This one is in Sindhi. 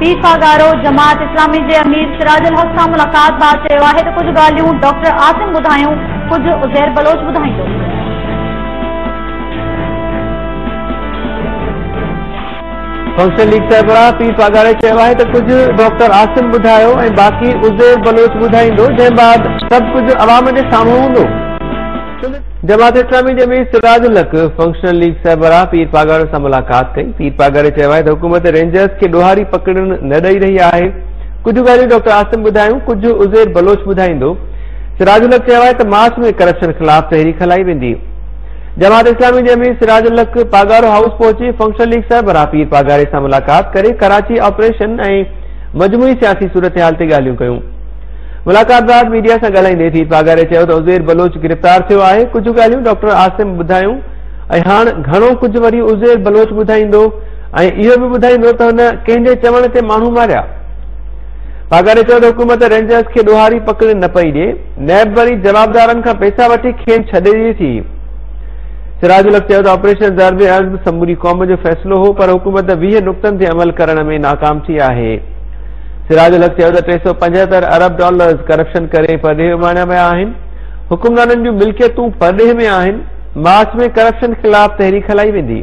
پير پاڳارو جماعت اسلامي جي امير سراج الحق سان ملاقات بعد چيو آهي ته ڪجهه ڳالهيون ڊاڪٽر عاصم ٻڌايون، ڪجهه عزير بلوچ ٻڌائيندو. فنڪشنل ليگ سربراهه پير پاڳاري چيو آهي ته ڪجهه ڊاڪٽر عاصم ٻڌايو ۽ باقي عزير بلوچ ٻڌائيندو، جنهن بعد سڀ ڪجهه عوام جي سامهون هوندو. جماعت اسلامي جي امير سراج الحق فنڪشنل ليگ سربراهه پير پاڳارو سان ملاقات ڪئي. پير پاڳاري چيو آهي ته حڪومت رينجرز کي ڏوهاري پڪڙڻ نه ڏئي رهي آهي. ڪجهه ڳالهيون ڊاڪٽر عاصم ٻڌايون، ڪجهه عزير بلوچ ٻڌائيندو. سراج الحق چيو آهي ته مارچ ۾ ڪرپشن خلاف تحريڪ هلائي ويندي. جماعت اسلامي جي امير سراج الحق پاڳارو هائوس پهچي فنڪشنل ليگ سربراهه پير پاڳاري سان ملاقات ڪري ڪراچي آپريشن ۽ مجموعي سياسي صورتحال تي ڳالهيون ڪيون. ملاقات بعد ميڊيا سان ڳالهائيندي پير پاڳاري چيو ته عزير بلوچ گرفتار ٿيو آهي، ڪجهه ڳالهيون ڊاڪٽر عاصم ٻڌايون ۽ هاڻ گهڻو ڪجهه وري عزير بلوچ ٻڌائيندو ۽ اهو به ٻڌائيندو ته هن ڪنهن جي چوڻ تي ماڻهو ماريا. پاڳاري چيو ته حڪومت رينجرز کي ڏوهاري پڪڙڻ نه پئي ڏئي، نيب وري جوابدارن کان پئسا وٺي کين ڇڏي ڏئي ٿي. سراج الحق چيو ته آپريشن ضرب عضب سموري قوم جو فيصلو هو پر حڪومت 20 نقطن تي عمل ڪرڻ ۾ ناڪام ٿي آهي. سراج الحق چيو ته 375 ارب ڊالرز ڪرپشن ڪري پرڏيهه اماڻيا ويا آهن، حڪمرانن جون ملڪيتون پرڏيهه ۾ آهن، مارچ ۾ ڪرپشن خلاف تحريڪ هلائي ويندي.